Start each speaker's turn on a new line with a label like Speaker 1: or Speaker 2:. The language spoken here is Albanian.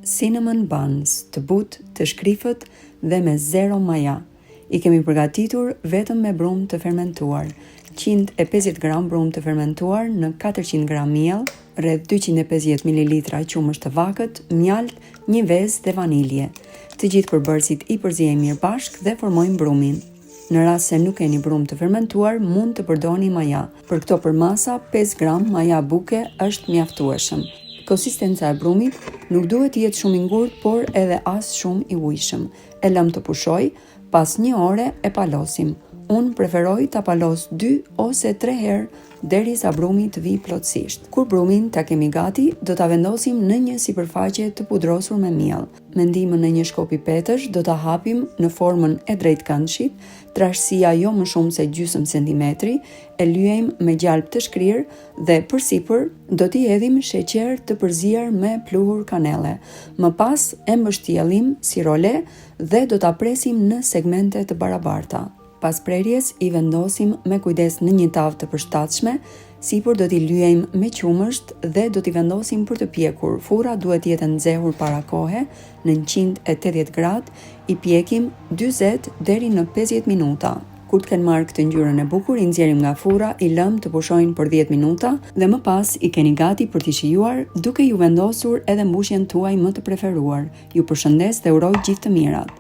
Speaker 1: Cinnamon buns, të butë, të shkrifët dhe me zero maja. I kemi përgatitur vetëm me brumë të fermentuar. 150 gram brumë të fermentuar në 400 gram miell, rreth 250 mililitra qumësht të vakët, mjaltë, një vezë dhe vanilje. Të gjithë përbërësit i përziejmë mirë bashkë dhe formojmë brumin. Në rast se nuk keni brumë të fermentuar, mund të përdorni maja. Për këto përmasa, 5 gram maja buke është mjaftueshëm. Konsistenca e brumit nuk duhet të jetë shumë i ngurtë, por edhe as shumë i ujshëm. E lëmë të pushojë, pas një ore e palosim. Unë preferoj ta palos 2 ose 3 herë derisa brumi të vijë plotësisht. Kur brumin ta kemi gati, do ta vendosim në një sipërfaqe të pudrosur me miell. Me ndihmën e një shkopi petësh do ta hapim në formën e drejtkëndshit, trashësia jo më shumë se gjysmë centimetri, e lyejmë me gjalpë të shkrirë dhe përsipër do t'i hedhim sheqer të përzier me pluhur kanelle. Më pas e mbështjellim si role dhe do ta presim në segmente të barabarta. Pas prerjes i vendosim me kujdes në një tavë të përshtatshme, sipër do t'i lyejmë me qumësht dhe do t'i vendosim për të pjekur. Furra duhet të jetë e nxehur para kohe në 180 gradë, i pjekim 40 deri në 50 minuta. Kur të kenë marrë këtë ngjyrën e bukur, i nxjerrim nga furra, i lëmë të pushojnë për 10 minuta dhe më pas i keni gati për t'i shijuar, duke ju vendosur edhe mbushjen tuaj më të preferuar. Ju përshëndes dhe uroj gjithë të mirat.